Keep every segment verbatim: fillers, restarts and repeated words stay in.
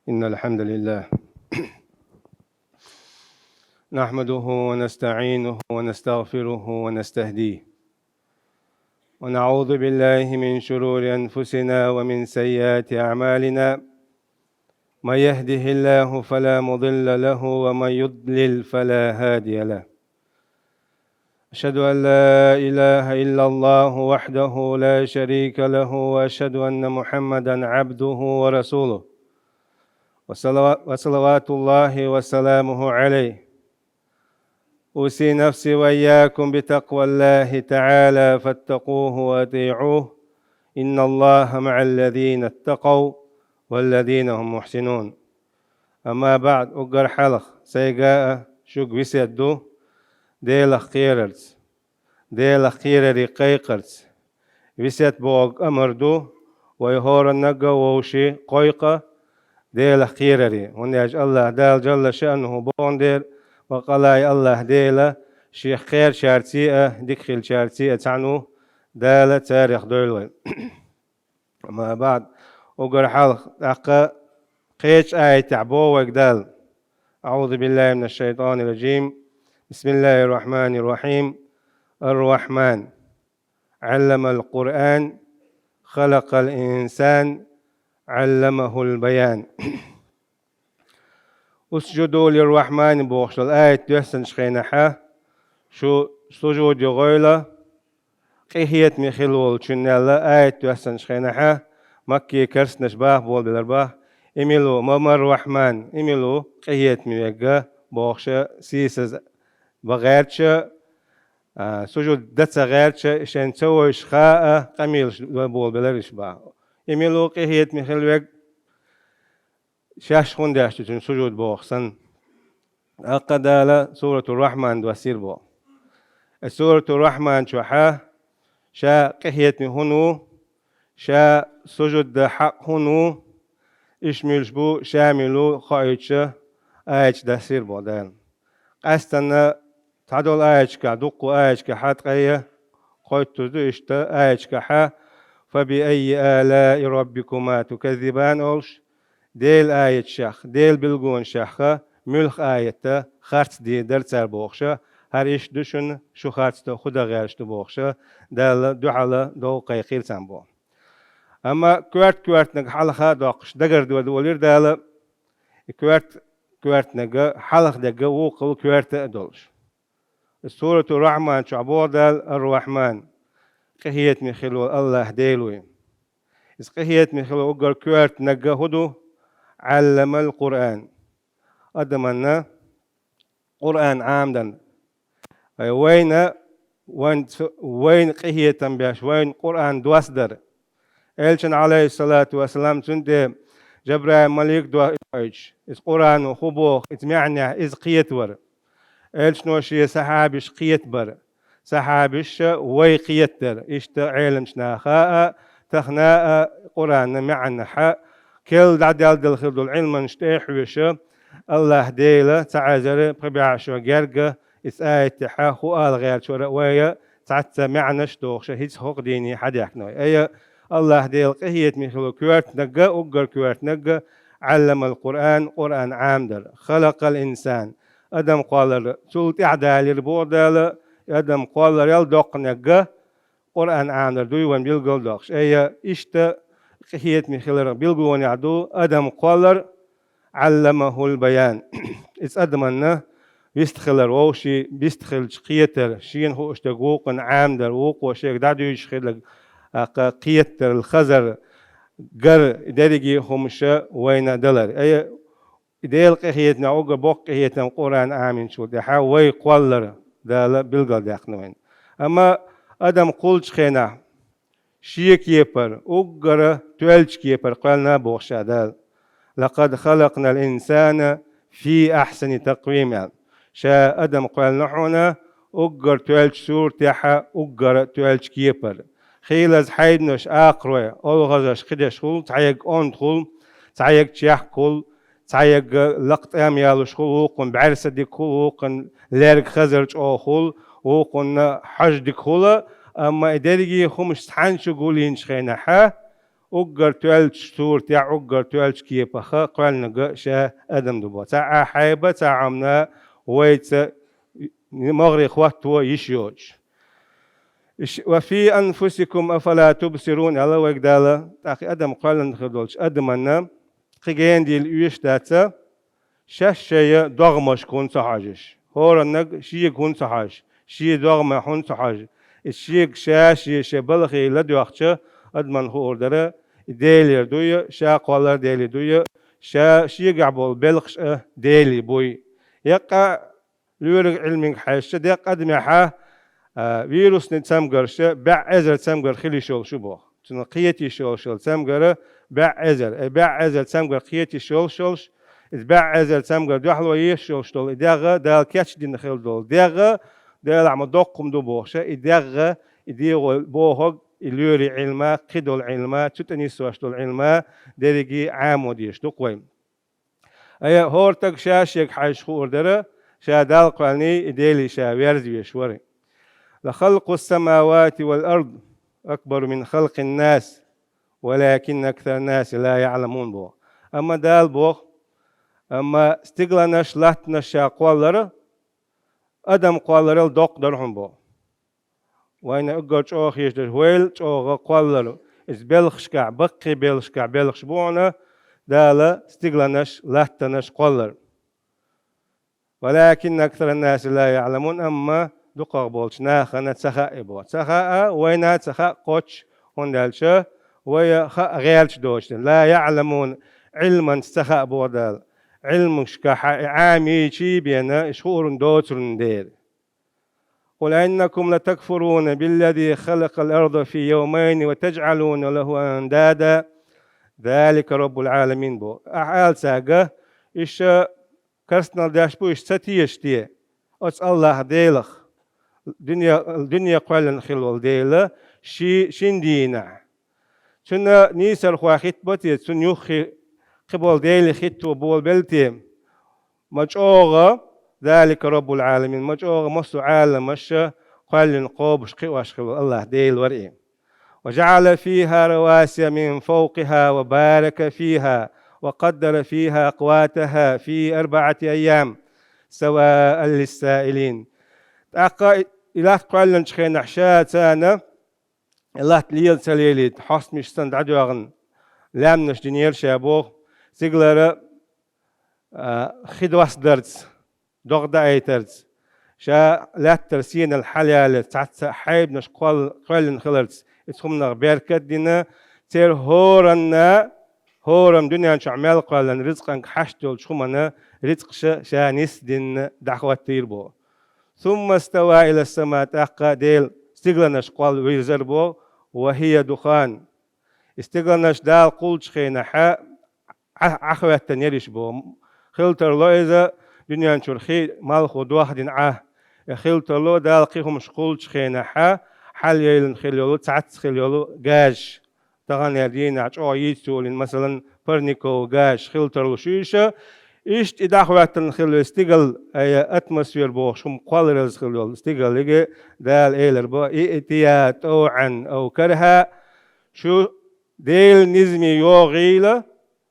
إن الحمد لله نحمده ونستعينه ونستغفره ونستهديه، ونعوذ بالله من شرور أنفسنا ومن سيئات أعمالنا. من يهده الله فلا مضل له، ومن يضلل فلا هادي له. أشهد أن لا إله إلا الله وحده لا شريك له، وأشهد أن محمدا عبده ورسوله، وصلوا-، وصلوات الله وسلامه عليه. أوصي نفسي وإياكم بتقوى الله تعالى، فاتقوه وأطيعوه، إن الله مع الذين اتقوا والذين هم محسنون. أما بعد، уггар хьалха сайга а, шуга весет ду Делах кхерарца, Делах кхераре кхайкхарца. Весет бохург амар ду, вай хӀораннаг а, вовший, кхойкха Делах кхераре. ХӀунда аьлча АллахӀ Дала Джалла шаӀнуху бохург дера, ва къалай АллахӀ Дела Шех кхерачарцеи а, дика хилчарцеи а цхьаьна ву, Дала царех дойла вай. أما بعد, уггар хьалха, тӀаккха кхечу аятехь боху вайга Дала: أعوذ بالله من الشيطان الرجيم. بسم الله الرحمن الرحيم. الرحمن. علم القرآن. خلق الإنسان. علمه البيان. اسجدوا للرحمن бохуш долу аят доьссинчу хенахь, шу сужуде гӀойла, къинхетаме хилла волчунна аьлла аят доьссинчу хенахь, Маккин керстанаш баха болабелар баха: и мила ву, ма-, мар-Рахьман, и мила ву къинхетаме верг бохуш, сийсаза бан гӀерташ, а, сужуд дан ца гӀерташ, шайн ца вевзаш хаа къамелаш болабелар уьш баха. И мила ву къинхетаме хилла верг, шаьш хӀунда деш ду цуьнан сужуд боху санна. ТӀаккха Дала Суратур-Рахьман доссийра боху. И Суратур-Рахьман чохь ша къинхетаме хӀунда ву, ша сужуд дан хьакъ хӀунда ву, уьш муьлш бу, ша мила ву хоуьйтуш аяташ доссийра боху Дала. Къаьсттина цхьадолу аяташкахь, дуккха аяташкахь ткъе кхойттаза ду иштта аяташкахь: «فبأي آلاء ربكما تكذبان» олуш, Делан аяташех, Делан билгалонашех муьлха аят харц дийр дара цара бохуш, хӀара иштта ду шуна, шу харц дан хӀун дан гӀерташ ду бохуш, Далла дуьхьал дов кхайкхийра царна боху. Амма коьрта-коьртаниг хьалха а доккхуш, дагардоьду олийра Дала, и коьрта-коьртаниг хьалха дерг вукхул коьрта а долуш. Суратур-Рахьман чохь боху Дала: «Ар-Рахьман», къинхетаме хилла волу АллахӀ Дела ву. Иза къинхетаме хилла уггар коьртаниг хӀун ду? «Ӏалламал Къуръан». Адаманна Къуръан Ӏамадан. Ай, вайна, вайн ц-, вайна къинхетам беш, вайна Къуръан доссадар. Элчанна, Ӏалайхиссалату вассалам, цунна тӀе Жабраил малик дохуьйтуш, иза Къуръано хӀун боху, иза маьӀнехь иза кхетавар. Элчано шен сахьабаш кхетабар. Сахьабаша вай кхетадар. Иштта Ӏеламчу наха а, тахана а Къуръанан маьӀнехь керла дӀадаьлла хир долу Ӏилманаш тӀе а хьоьжуш, АллахӀ Дела ца Ӏаьзара, пхи бӀе шо герга, иза аятехь хӀун ала гӀерташ вара а вай, цхьацца маьӀнаш а дохуш, хӀинца хӀокху дийне хьадехкина вай. Ай, АллахӀ Дела къинхетаме хилла коьртаниг, уггар коьртаниг, «Ӏалламал Къуръан», Къуръан Ӏамадар. «Халакъал инсан». Адам кхоллар цул тӀаьхьа далийра боху Дала, адам кхолларал доккханиг Къуръан Ӏамадар дуй вайна билгал а доккхуш. Ай, иштта къинхетаме хиларх билгалонехь ду адам кхоллар, «Ӏалламахул баян». Иза адаманна вистхилар, вовшийн вистхилча кхетар, шена хууш дерг вукхунна Ӏамадар, вукхо шега дӀадуьйцуш хилларг, тӀаккха кхетарал хазар, гар, дерриге а хӀумаш вайна далар. Ай, и Делан къинхетамехь уггар боккха къинхетам Къуръан Ӏамийнчул тӀаьхьа вай кхоллар Дала билгалдаьккхина вайна. Амма адам кхуллучу хенахь шен кепара, уггара тоьллачу кепара кхоьллина боху ша Дала. «Лакъад халакънал инсана фи ахьсани такъвим», аьлла. Ша адам кхоьллина хьуна уггар тоьллачу суратехь, уггара тоьллачу кепара. Хийлаза хьайбанаш, акхарой, олхазарш кхидерш хуьлу, цхьаерг онда хуьлу, цхьаерг чехка хуьлу, цхьаерг лакха тӀам ялош хуьлу, вукхунна бӀаьрса дика хуьлу, вукхунна лаьрга хазар чӀогӀа хуьлу, вукхунна хьожа дика хуьлу, амма и дерриге а хӀумаш цхьаьна чу гулйинчу хенахь, уггар тоьллачу суратехь, уггар тоьллачу кепах кхоьллинарг ша адам ду боху. Цхьа а хьайба, цхьа а Ӏамна вайца могӀаре хӀотто йиш йоцуш. Иш, «Ва фи анфусикум афала тубсирун», аьлла вайга Дала, тӀаккха адам кхоьллина хир долчу адаманна кхин генадийла оьшуш дац, шаьш шайн догӀмашка хӀунда ца хьожуш, хӀораннаг шега хӀунда ца хьожуш, шен догӀмах хӀунда ца хьожуш. Иза шега ша-шен шайн балхе ладоьгӀча, адаман хуур дара, и Делера дуй, ша кхоллар Деле дуй, ша шегахь болу белхаш а Деле буй. Яккъа лоьриг Ӏилминга хьаьжча, деккъа адамехьа, а, вирусный цамгарш баьӀ эзар цамгар хила йиш йолуш ю боху. Цунах кхета йиш йолуш йолу цамгар баьӀ эзар. Э, баьӀ эзар цамгар кхета йиш йолуш йолуш, иза баьӀ эзар цамгар дуьхьало езаш йолуш долу и дегӀ, Дала кечдина хила долу дегӀ, Делахь ма доккха хӀума ду бохуша, и дегӀ, и дегӀо бохург, и лоьрий Ӏилма, кхидолу Ӏилма, цу тӀе нисдеш долу Ӏилма дерриге Ӏамо дезаш ду-кх вай. Ай, хӀора стаг ша-шега хьаьжча хуур дара, ша Далла кхоьллиний, и Деле ша верза везаш вара. «Ла халкъу ссамавати вал ард акбару мин халкъин нас, валакинна аксаран наси ла яъламун», боху. Амма Дала боху, амма стигланаш, латтанаш ша кхоллар адам кхолларал доккха дара хьуна боху. Вайна уггар чӀогӀа хезаш дерг вайл чӀогӀа кхоллар, иза белхашкахь, баккхий белхашкахь белхаш бу хьуна Дала стигланаш, латтанаш кхоллар. «Валакинна аксаран наси ла яъламун», амма дукхах болчу нахана ца хаьа и боху. Ца хаьа, вайна а ца хаьа кхоччуш, хӀунда аьлча вай хаа гӀерташ доцуш дерг. «Ла яъламун», Ӏилманца ца хаьа боху Дала. Ӏилмашкахь и Ӏамийчий бена, иш хуурна доцурна дера. «Къул иннакум латакфуруна биллази халакъал арда фи явмайни ва таджъалуна лаху андада, залика раббул Ӏаламин», бо. Ахьа ала цаьрга, иша карснал деш бу, иша ца теша те оцу Аллахь Делах, дуьне, дуьне кхоьллина хилла волу Дела ши, шина дийнахь. Цунна нийсархой хӀиттабо те, цунна юххе кхиболу дели хӀитто болабелла те? Ма чӀогӀа, залика раббул Ӏаламин, ма чӀогӀа массо а Ӏаламаш кхоьллина кхобуш, кхиош хилла Аллахь Дела вара и. «Ва жаъала фиха равасия мин фавкъиха ва барака фиха ва къаддара фиха акъватаха фи арбаъати айям, саваан лиссаилин». ТӀаккха и латта кхоьллинчу хенахь ша царна, и латта лела ца лелийта, хьостамаш санна дӀадоьгӀна, лаьмнаш динера ша боху, стигалара, а, хи достарца, догӀа даийтарца, ша лаьттара сенал хьалаяларца, цхьацца хьайбанаш кхол-, кхоьллина хиларца, иза хӀуманах беркат а дина, церан хӀоранна, хӀорам дуьнен чохь мел кхоьллина рицкъанга хьашт долчу хӀуманна рицкъаша ша нисдинна дӀахӀоттийра боху. «Сумма става ила ссама», тӀаккха Дела стигаланаш кхолла вирзар боху, «ва хия духан». И стигаланаш Дала кхуллучу хенахьа Ӏа-, ӀахӀоьттина ериш боху. Хила тарло иза дуьнен чуьра хи малхо дохдина Ӏа. Э, хила тарло Дала кхин хӀумаш кхуллучу хенахьа хьалъяйлина хила йолу, цхьацца хила йолу газаш. Таханлера дийнахь чӀогӀа йийца йолийна, масалан, парниковый газаш хила тарлуш ю иша. Иштта и дӀахӀоьттина хила йолу стигал, ай, атмосфера бохуш хӀума кхолларалц хила йолу стигаллиге Дала элар бо: «Иътия тӀавъан ав карха», шу Делан низаме йогӀийла,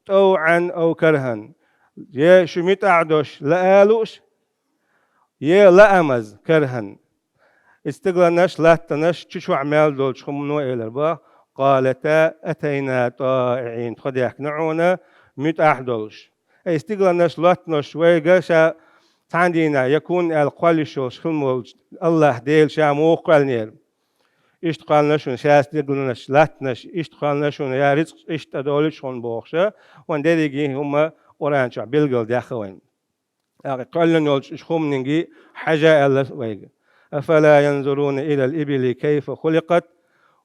тӀавъан ав кархан. Е шу муьтӀахь долуш лаа лууш, е лаамаза кархан. И стигаланаш, латтанаш чу чохь мел долчу хӀумано элар бо: «Къалата атайна тӀаиӀин», тхо даьхкина хьуна муьтӀахь долуш. И стигаланаш, латтанаш вайга ша цхьана дийнахь якун аьлла кхоллуш йолуш хилма волчу Аллахь Дела ша муха кхоьллинера. Иштта кхоьллина шуна ша стигаланаш, латтанаш, иштта кхоьллина шуна я рицкъ иштта тӀедолуьйтуш хьуна бохуша, вайн дерриге хӀума Къуръан чохь билгалдаьккхина вайна. ТӀаккха кхоьллина йолчу уьш хӀуманиг хьажа аьлла вайга: «Афала янзуруна илал ибили кайфа хуликъат,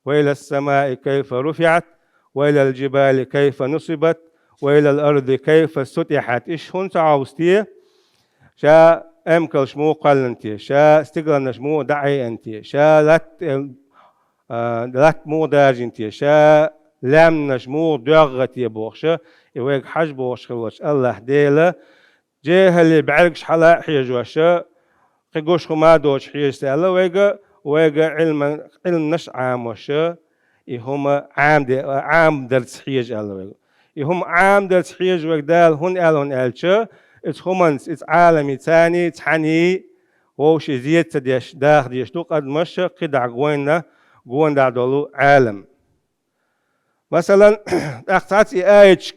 ва илас самаи кайфа руфиъат, ва илал жибали кайфа нусибат, ва илал арди кайфа сутихьат». Иша хӀунда ца хьовса те? Ша эмкалш муха кхоьллина те? Ша стигаланаш муха дӀаайъина те? Ша латта, а, латта муха даржийна те? Ша лаьмнаш муха доьгӀна те бохуша, и вайга хьажа бохуш хилла волчу Аллахь Дела жехӀаллин бӀаьргаш хьала а хьежоша, кхин гуш хӀума а доцуш хьежа ца аьлла вайга, вайга Ӏилма-, Ӏилманаш а Ӏамоша, и хӀума Ӏамаде-, Ӏамадарца хьежа аьлла вайга. И хӀума Ӏамадарца хьежа вайга Дала хӀунда аьлла хьуна аьлча, иза хӀуманца, иза Ӏалами цани, цхьани вовши зеца деш, даха деш ду къадамаш кхидӀа гойна, гонадӀа долу Ӏалам. Масалан, тӀаккха цхьацца и аяташ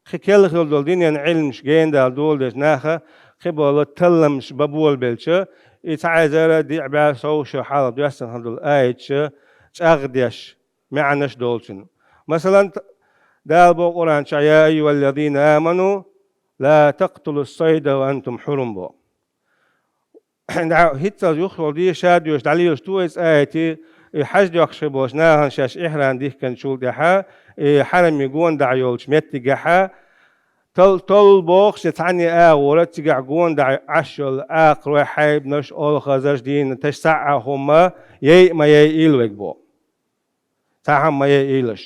кхин керла хила долу динан Ӏилмаш генадала доладеш наха кхин болу талламаш бан болабелча, и цхьа эзар диъ бӀе сов шо хьалха доьссина хила долу аяташ чӀагӀ деш, маьӀнаш долчун. Масалан, т-, Дала боху Къуръан чохь: «Я айюхаллазина аману, ла такътулус сайда ва антум хьурум», боху. ХӀинца юххехула дийша доьшуш дӀалелаш ду иза аят, и хьаж доьхкуш хир болчу нахана шаьш ихьрам дихкинчул тӀаьхьа, и хьараме гонадӀа йолчу меттигехьа, тол-, толлу бохуш, я цхьанне агӀора цигахь гонадӀа Ӏаш йолу акхарой, хьайбанаш, олхазарш, дийнаташ, цхьа а хӀума яй а ма яйийла вайга боху. Цхьа хӀума ма яйийлаш.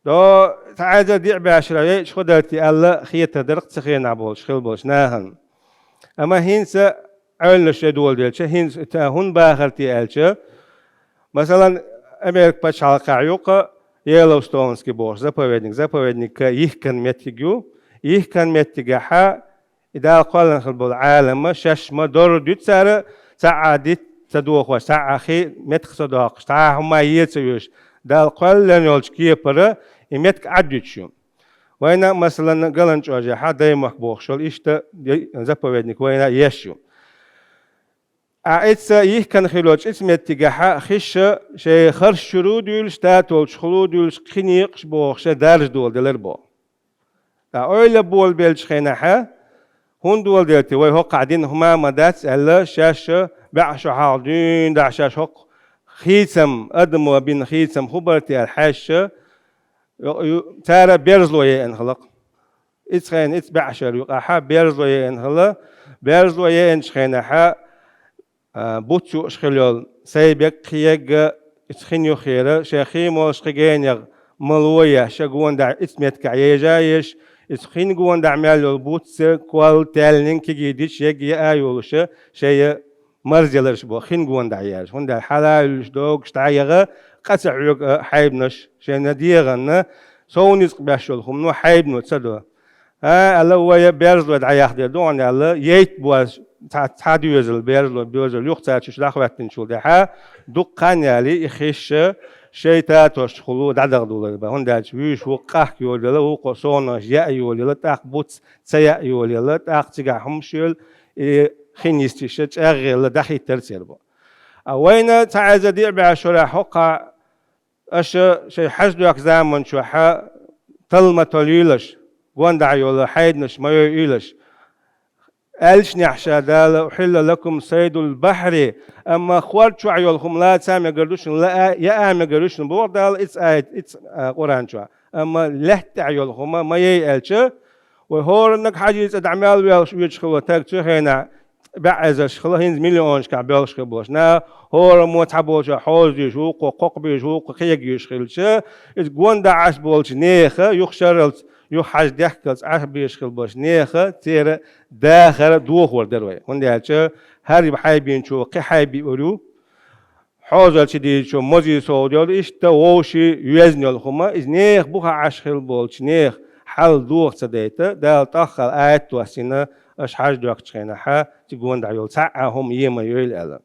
До цхьа эзар диъ бӀе шарахь яйча хӀун дара те аьлла, хетар дара-кх цу хенахь болуш, хила болуш нахана. Амма хӀинца Ӏоьллуш я доладелча, хӀинца ца хӀунда бахара те аьлча, масалан, Америка пачхьалкхехь ю-кх Йеллоустонский бохуш заповедник, заповедник йихкан меттиг ю, йихкан меттигехьа И Дала кхоьллина хила болу Ӏалам шаьш ма дорра дуьту цара, цхьа а диц ца дохош, цхьа а хи метах ца доккхуш, цхьа а хӀума е ца оьшуш, Дала кхоьллина йолчу кепара и меттиг Ӏаддуьтуш ю. Вайна, масалан, Галанчожехьа Даймохк бохуш йолу иштта де-, заповедник вайна еш ю. Ткъа ицца йихкана хилочу ицца меттигехьа хиша шайн харш чуьра а дуьйлуш, татолчу хула а дуьйлуш, кхин некъаш бохуш, шайн даржа доладелар боху. Ткъа ойла болабелчу хенахьа, хӀунда доладелти вай хӀокхахь дина хӀума а ма дац аьлла, шаьш баьӀ шо хьалха дуьйна дахьа шаьш хӀокху хийцам, адамо бина хийцам хӀун бара те аьлла хьаьжча, ю-, ю-, цара берзло еана хилла-кх. Ицца хенахь, ицца баьӀ шара юкъахьа берзло еана хилла, берзло еанчу хенахьа, а, буц юуш хила йолу сайбег кхиегга, иза хин юххера, шайн хин молуш кхин генех мало еш, ша гонадахь ицца меттигахь ежа а еш, иза хин гонадахь мел йолу буц, кол, таьллинг кегий дича егга а йолуша, шайн марзъяларш бо, хин гонадахь еш. ХӀунда аьлча хьала а юьллуш догуш дӀа а яха, къа ца хьоьгу а хьайбанаш, шайна дегӀанна, сов ницкъ беш йолу хӀумано хьайбано ца до. А, аьлла, вай берзлой дӀаяхдер ду хьуна аьлла, яйта боз цхьа, цхьа доьзал, берзлой доьзал юха цара чуьш дӀахӀоьттинчул тӀаьхьа, дуккха хан яле, и хиша шайн татошчу хула дӀадахадулар бан. ХӀунда аьлча вуьйш ву къахка йолаелла, вукхо сонаш яа йолаелла, тӀаккха буц ца яа йолаелла, тӀаккха цигахь хӀумаш йолу, и хин йистиша чӀагӀъелла дӀахӀиттар церан бо. А вайна цхьа эзар диъ бӀе шарахь хӀокхахь аша шайн хьаж доьхку заман чохьа талла ма толлийлаш, гонадахь йолу хьайданаш ма йойуьйлаш. Аьллачу нехь ша Дала: «Ухьилла лакум сайдул бахьри», амма хӀорда чохь йолу хӀума лаца а мегар ду шуна, лаа, яа а мегар ю шуна, боху Дала ицца аят, ицца, а, Къуръан чохь. Амма лаьтта тӀехь йолу хӀума ма яй аьлча, вай хӀораннаг хьажий цӀа дӀа мел воьлуш оьцуш хилла таг цу хенахь, баьӀ эзарш хилла, хӀинца миллионашкахь боьлхуш хила болуш. Наха хӀораммо цхьаболчо хьоза дуьйш, вукхо кхокха буьйш, вукхо кхега юьйш хилча, иза гонадахь Ӏаш болчу нехан, юха шаралц, юха хьажа дехкалц Ӏаш беш хила болчу нехан, церан дахар дохор дара вай. ХӀунда аьлча хӀара хьайбинчо кхин хьайбиор ю, хьозалчу дийрачо мозий сов йолу, иштта вовший йоьзна йолу хӀума, иза нехан бухахь Ӏаш хила болчу нехан хьал доха ца дайта, Дала тӀоххал аят доссийна, аша хьаж доьхкучу хенахьа, цигонда йолу цхьа а хӀума е ма йойла аьлла.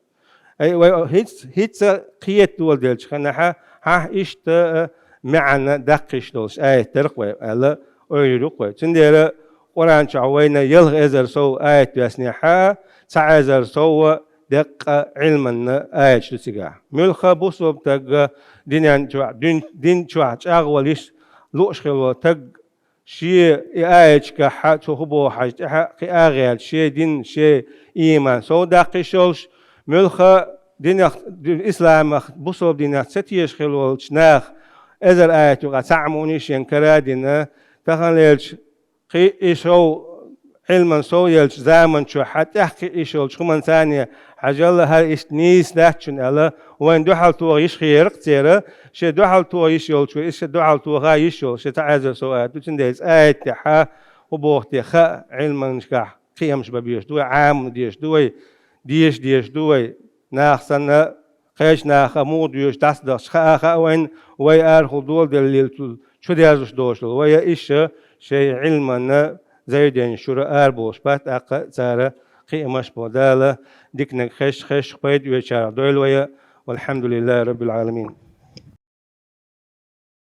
Ай, вай хӀинц-, хӀинца кхета доладелчу хенахьа, хьан иштта а маьӀна даккхийш долуш аят дара-кх вай аьлла, ойла йира-кх вай. Цундела Къуръан чохь вайна ялх эзар сов аят доьссинехьа, цхьа эзар сов деккъа Ӏилманна аяташ ду цигахь. Муьлхха бусалба тагга динан чохь, дин, дин чохь чӀагӀвала йиш лууш хилла таг шен и аяташкахьа, цо хӀун боху хьажа тӀехьа кхин а гӀерташ, шен дин, шен ийман сов даккхийш йолуш, муьлхха динах, ди-, исламах, бусалба динах ца теша хилла волчу наха эзар аят юкъахь цхьаъ муъни шен кара а дина, таханлерчу кхин и шов, Ӏилман сов елчу заман чохьа тӀехь кхин и шовлчу хӀуманца а не хьажалла, хӀара иштта нийса дац шуна аьлла, вайн дуьхьал тоха йиш хера-кх церан, шен дуьхьал тоха йиш йолчо, иза шен дуьхьал тоха йиш йолу, шен цхьа эзар сов аят ду, цундела иза аят тӀехьа хӀун боху те хаьа, Ӏилманашкахь кхиамаш бан безаш ду вай, Ӏамам дезаш ду вай, деша дезаш ду вай, наха санна, кхечу наха муха доьшуш дӀасадахча хаа хаьа вайна, вай арахула доладеллалц чудерзош долуш долу вай иша шайн Ӏилманна заведенаш чуьра араболуш бац, тӀаккха цара кхиамаш бо. Дала диканиг хезча, хезчух пайда оьцучарах дойла вай. Валхьамдулиллахи Раббил Ӏаламин.